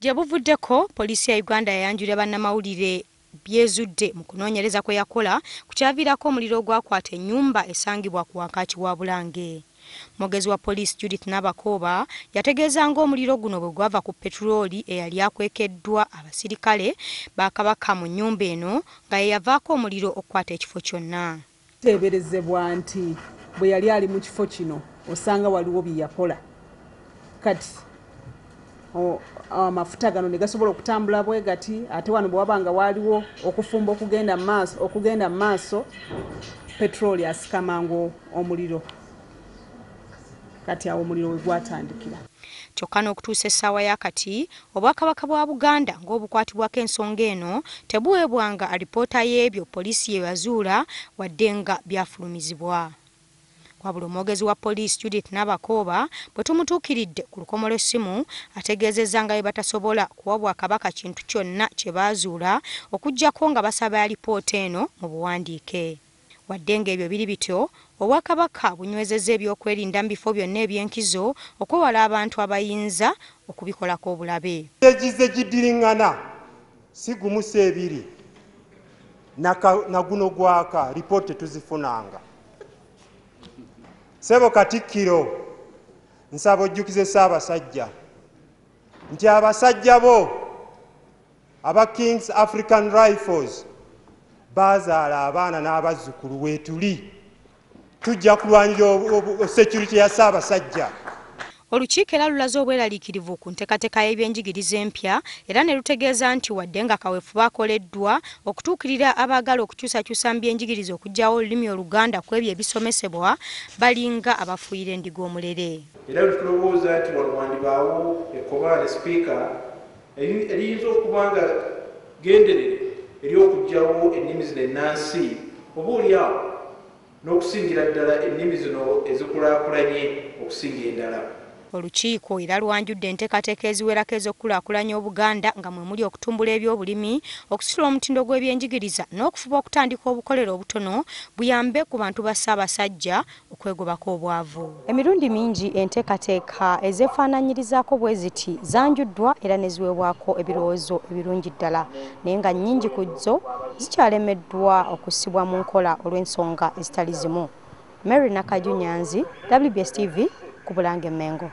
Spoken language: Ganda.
Gye buvuddeko, poliisi ya Uganda yayanjulira bannamawulire byezudde mu kunoonyereza kwe yakola ku kyaviirako omuliro ogwakwata ennyumba esangibwa ku Wankaaki wa Bulange. Mwogezi wa poliisi Judith Nabakooba yategeeza ng'omuliro guno bwe gwava ku petulooli eyali akwekeddwa abasirikale ba Kabaka mu nnyumba eno nga ye yavaako omuliro okukwata ekifo kyonna. Kiteeberezebwa nti bwe yali ali mu kifo kino osanga waliwo bye yakola kati amafuta gano ne gasobola okutambula bwe gati, ate wano bwe waba nga waaliwo okufumba okugenda mu maaso petulooli asika mangu omuliro, kati awo omuliro we gwatandikira. Kyokka n'okutuusa essaawa ya kati, Obwakabaka bwa Buganda ng'obukwatibwako ensonga eno tebuweebwanga alipoota y'ebyo poliisi ye yazuula wadde nga byafulumizibwa. Wabula omwogezi wa poliisi Judith Nabakooba bwe tumutuukiridde ku lukomo lw'essimu ategeezezza nga bwe batasobola kuwa Bwakabaka kintu kyonna kye baazuula okuggyako nga basaba alipoota eno mu buwandiike. Wadde ng'ebyo biri bityo, Obwakabaka bunywezezza ebyokwerinda mu bifo byonna eby'enkizo okwewala abantu abayinza okubikolako obulabe. Egize giddiringana si gumu si ebiri na guno gwaka lipooti tetuzifunanga. Ssebo Katikkiro, nsaba ojjukize Ssaabasajja nti abasajja bo aba Kings African Rifles bazaala abaana n'abazzukulu weetuli, tujja kulwanira security ya Ssaabasajja. Olukiiko era lulaze obweraliikirivu ku nteekateeka y'ebyenjigiriza empya era ne lutegeeza nti wadde nga kaweefube akoleddwa okutuukirira abaagala okukyusakyusa mu byenjigiriza okuggyawo olulimi Oluganda ku ebyo ebisomesebwa, balinga abafuuyira endiga omulere. Era tulowooza nti wano wandibaawo ekkobaane sipiika eriyinza okuba nga genderere ery'okuggyawo ennimi zino ennansi oba oli awo n'okusingira ddala ennimi zino ezikulaakulanye okusinga endala. Olukiiko era lwanjudde enteekateeka eziwerako ez'okukulaakulanya Obuganda nga mwe muli okutumbula ebyobulimi, okusitula omutindo gw'ebyenjigiriza n'okufuba okutandika obukolero obutono buyambe ku bantu ba Ssaabasajja okwegobako obwavu. Emirundi mingi enteekateeka ezeefaanaanyirizaako bwe ziti zanjuddwa era ne ziweebwako ebirowoozo ebirungi ddala, naye nga nnyingi ku zo zikyalemeddwa okussibwa mu nkola olw'ensonga ezitali zimu. Mary Nakaju Nyanzi, WBS TV, ku Bulange Mmengo.